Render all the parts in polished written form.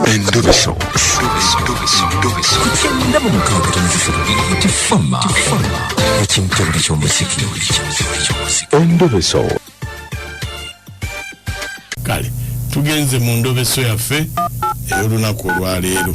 Endobeso. Ku 96.3 Beat Fama. Ekintobuli ky'omuziki. Endobeso. Kale tugenze mu ndobeso yaffe ey'olunaku olwaleero.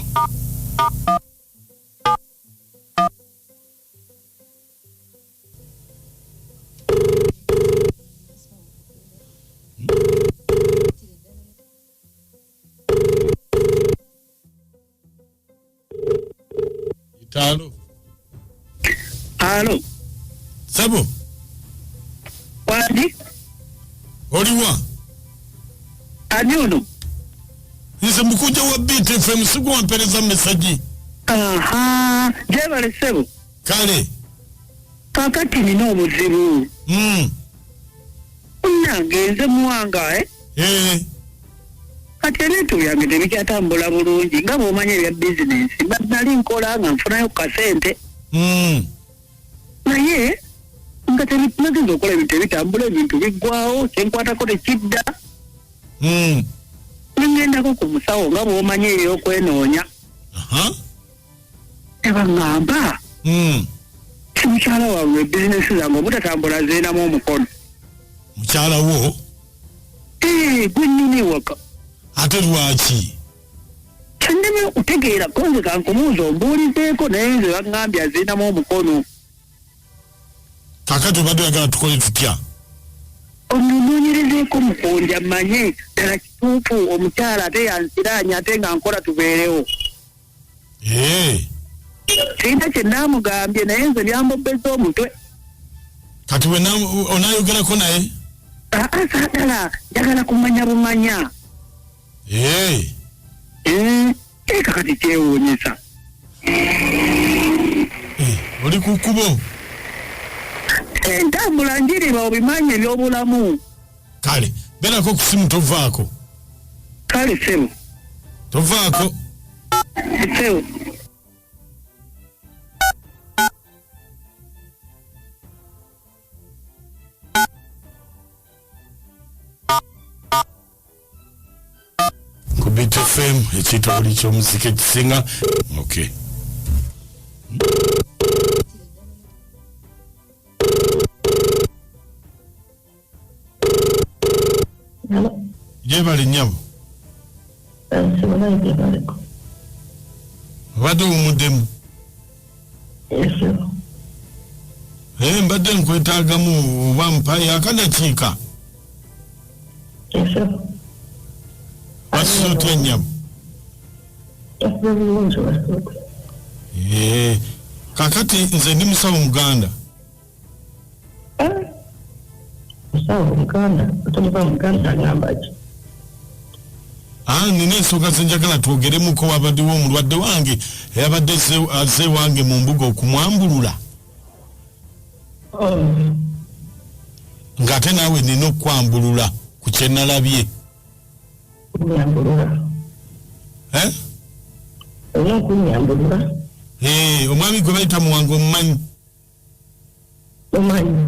Itaalo. Alo, Sebo, wandi? Oliwa? Ani ono? Nze mukujja wa Beat FM, sikuwampereza mesagi. Aha, gyebale ssebo. Kale. Kaakati nina obuzibu. Munnange nze Muwanga, eh? Kati ebintu byange tebikyatambula bulungi nga bw'omanyi ebya bizinensi. Nali nkola nga nfunayo ku kasente. Naye nga nagenza okukola ebintu ebitambula, ebintu biggwawo, kyenkwatako tekidda. Ne ŋŋendako ku musawo nga bw'omanyi ey'okwenoonya. Ne baŋŋamba, ti mukyala wange bizinensi zange obutatambula zeenamu omukono. Mukyala wo? Gwe nnyini ewaka. Ate lwaki? Kyenneme okutegeera, ko nze kankumuuza ombuulizeeko, naye nze baŋŋambye azeenamu omukono. Kaakati obadde oyagala tukole tutya? Omunoonyerezeeko mukunja mmanye ddala kituufu omukyala ate yansiraanya ate nga nkola tubeerewo. Sirina kye naamugambye naye nze byambobbeza omutwe. Kati bwe onaayogerako naye? Aa, saagala, njagala kumanya bumanya. Kakati kyewuunyisa. Oli ku kkubo? Entambula njiriba obimanyi ebyobulamu. Kale, beerako ku simu tovaako. Kale ssebo. Tovaako. Ssebo. Ku Beat FM ekitobuli ky'omuziki ekisinga. Okay. Gyebale nnyabo. Obadde owummuddemu? Mbadde nkwetaagamu oba mpayo akadakiika. Wasuze otya nnyabo? Kaakati nze ndi musawo Muganda. Musawo Muganda, otoliva Muganda agamba ki? Nina ensonga ze njagala twogeremuko. Wabaddewo omulwadde wange eyabadde azze wange mu mbuga okumwambulula. Ng'ate naawe nina okukwambulula ku kye nalabye. Kunyambulula. Olina okunyambulula. Omwami gwe bayita Muwanga omumanyi? Mumanyi.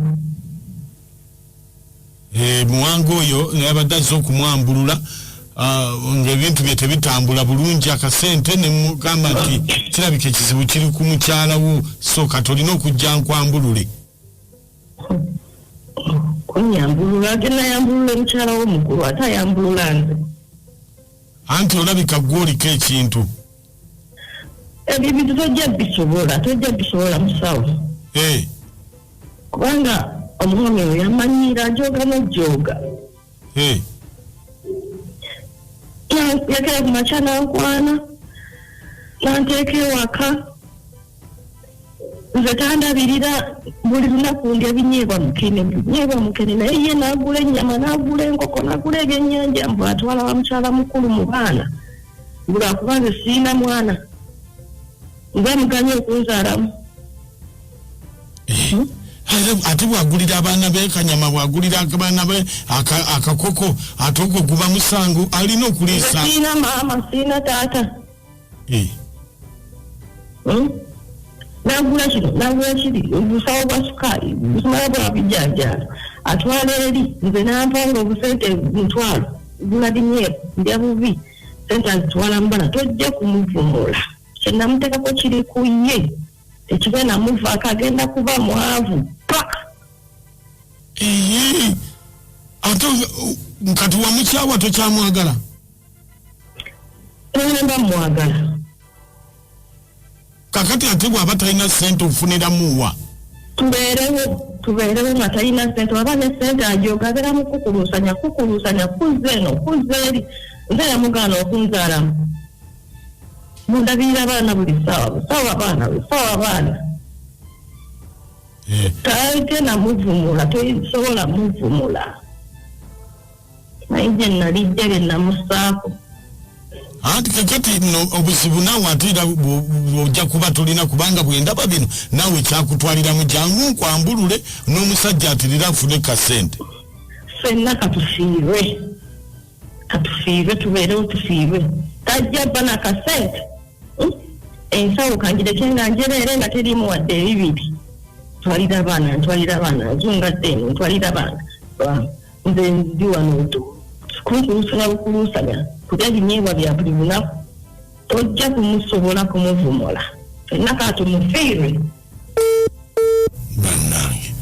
Muwanga oyo yabadde azze okumwambulula, ng'ebintu bye tebitambula bulungi, akasente ne mugamba nti kirabika ekizibu kiri ku mukyala wo, so kati olina okujja nkwambulule. Kunyambulula, ate nayambulula mukyala wo mukulu, ate ayambulula nze. Anti olabika ggwe oliko ekintu. Ebyo ebintu tojja bisobola, tojja bisobola musawo. Kubanga omwami oyo yamanyiira ajooga n'ojjooga. Yakera ku makya n'ankwana, n'anteeka ewaka. Nze tandabirira, buli lunaku ndya binyeebwa mukene, binyeebwa mukene, naye ye n'agula ennyama, n'agula enkoko, n'agula ebyennyanja, mbu atwala wa mukyala mukulu mu baana. Mbu lwakuba nze sirina mwana, nze muganye okunzaalamu. Ate bw'agulira abaana be kanyama, bw'agulira abaana be akakoko, ate ogwo guba musango, alina okuliisa. Nze sirina maama, sirina taata. N'agula kino, n'agula kiri, obusawo bwa sukaali, busumala bwa bijanjaalo, atwala eri, nze n'ampanga obusente mutwalo, gula binyeebwa, ndya bubi. Sente azitwala mu baana, tojja kumuvumula. Kyenamuteekako kiri ku ye, tekigenda muvaako, agenda kuba mwavu pa. Ee, ate kati wamukyawa, tokyamwagala? Mba mwagala. Kakati ate bw'aba talina ssente ofuniramuwa? Tubeerewo nga talina sente, waba ne sente ajoga, abeera mu kukuluusanya, kukuluusanya, kuzza eno, kuzza eri. Nze yamugaana okunzaalamu, mundabirira abaana buli ssaawa, buli ssaawa abaana, buli ssaawa abaana. Tagenda muvumula, tosobola muvumula, naye gye nalijja lye namusaako. Anti kakati no obuzibu naawe ate era ojja kuba tolina, kubanga bwendaba bino naawe kyakutwaliramu. Jangu nkwambulule n'omusajja atirira afune kasente. Ffenna katufiirwe, katufiirwe, tubeerewo tufiirwe. Tajja bba na kasente. Ensawo kangireke nga njereere nga teriimu wadde ebibiri. Ntwalira abaana, ntwalira abaana, nzungadde eno, ntwalira abaana. Nze ndi wano kunkuluusanya bukuluusanya, kulya binyeebwa bya buli lunaku. Tojja kumusobola kumuvumula, ffenna katumufiirwe. Bannange,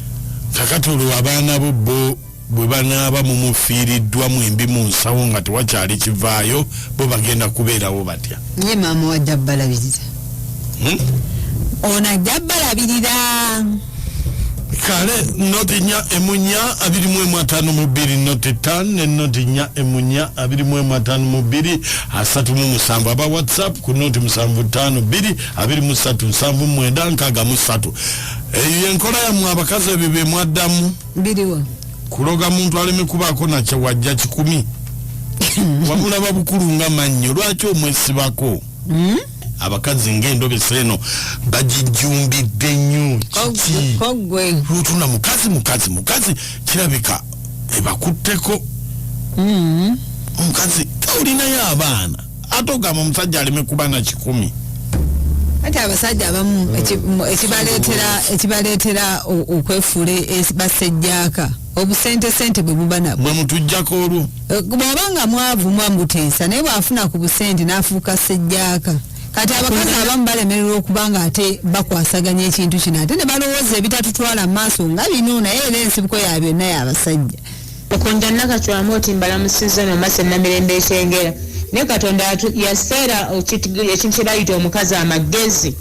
kakati olwo abaana bo bo bwe banaaba mumufiiriddwa mwembi mu nsawo nga tewakyali kivaayo, bo bagenda kubeerawo batya? Ye maama wajja balabirira. Ono ajja balabirira. Kale noti 4 emu 4 21 52 noti 5 ne noti 4 emu 4 21 52 37. Aba WhatsApp ku noti 7 5 2 23 79 63. Eyo enkola yammwe abakazi, ebyo bye mwaddamu. Biriwo. Kuloga muntu aleme kubaako nakye wajja 100, wamulaba bukulu nga mannyo, lwaki omwesibako? Abakazi ng'endobesa eno bagijjumbidde nnyo, kiki? Koggwe. Lwotuna mukazi, mukazi, mukazi, kirabika ebakutteko. Omukazi olinayo abaana, ate ogamba omusajja aleme kuba na 100. Ati abasajja abamu ekibaleetera okwefuula basejjaaka, obusente sente bwe buba nabwo. Bwe mutujjako olwo. Bw'oba nga mwavu mwamuteesa, naye bw'afuna ku busente n'afuuka sejjaaka. Kati abakazi abamu balemererwa okuba nga ate bakwasaganya ekintu kino, ate ne balowooza ebitatutwala mu maaso nga bino, naye era ensibuko ya byonna y'abasajja. Mukunja Nakacwamu oti mbalamusizza nomasa Namirembe ekyengera, naye Katonda yaseera ekintu kye bayita omukazi amagezi.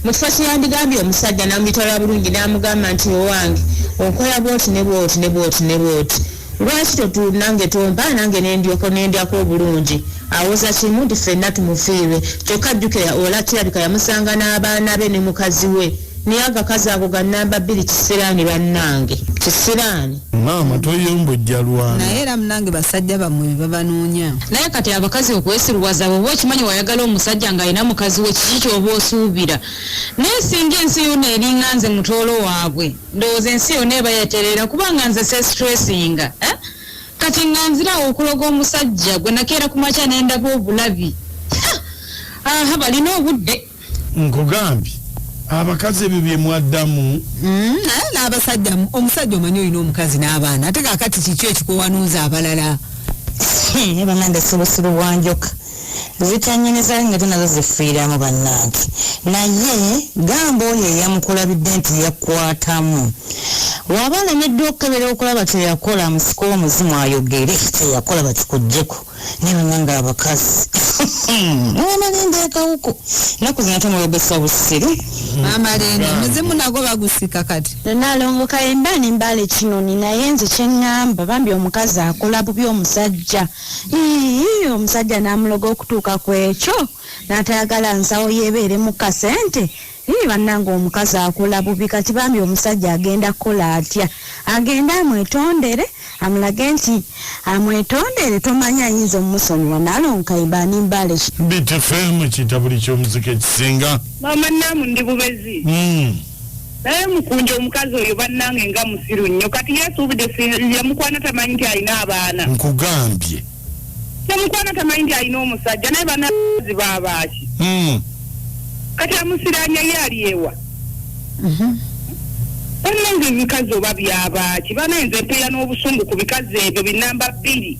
Mu kifo kyeyandigambye omusajja n'amuyitala bulungi n'amugamba nti, "Owange, onkola bwoti ne bwoti ne bwoti ne bwoti, lwaki totu nange tompa nange nendyoko nendyako obulungi?" Awoza kimu nti ffenna tumufiirwe. Kyokka jjukira ola kirabika yamusanga n'abaana be ne mukazi we, naye agakazi ago ga namba 2 kisiraani, bannange, kisiraani. Maama, toyombojja lwana. Naye era munange, basajja bammwe bebabanoonya. Naye kati abakazi okwesiruwaza, bwoba okimanyi wayagala omusajja ng'alina mukazi we, kiki kyoba osuubira? Naye singa ensi yonna eringa nze mutoolo waabwe, ndowooza ensi yonna eba yeterera, kubanga nze sestressinga, eh? Kati nga nzirawo okuloga omusajja gwe nakeera ku makya nendaba obulabi. Ha! Aha, balina obudde. Nkugambye, abakazi ebyo bye mwaddamu. Naye n'abasajja, omusajja omanyi olina omukazi n'abaana, ate kakati kiki ekikuwanuuza abalala? Bannange, sibusiru bwanjoka zitanyiniza nga te nazo zifiiramu. Bannange, naye gamba oyo eyamukulabidde nti yakwatamu, waba alemeddwa okukebera okulaba kyeyakola, musika omuzimu ayogere kyeyakola bakikugjeko. Naye bannange abakazi, amalinda ekawuku ennaku zino ate busiru. Amalinda muzimu nagwo bagusika kati. Nalongoka emba nembaala ekinoni, naye nze kyeŋŋamba, bambi omukazi akola bubi omusajja. Ii, omusajja n'amuloga okutuuka ku ekyo n'atayagala nsawo yeebeere mu kasente. Ii, bannange, omukazi akola bubi. Kati bambi omusajja agenda kukola atya? Agende amwetondere, amulage nti amwetondere, tomanya ayinza omumusonyiwa. Nalonka emba nimbaala. BTFM, kitabuli ky'omuziki ekisinga. Mama Naamu, ndi bubezi. Naye mukunja, omukazi oyo bannange nga musiru nnyo. Kati yesuubidde yamukwana tamanyi nti alina abaana. Nkugambye. Yamukwana tamanyi nti alina omusajja, naye banazi baabaaki? Kati amusiranya ye ali ewa? Bannange, ebikazi oba byabaaki? Banaye, nze mpeera n'obusungu ku bikazi ebyo binamba 2.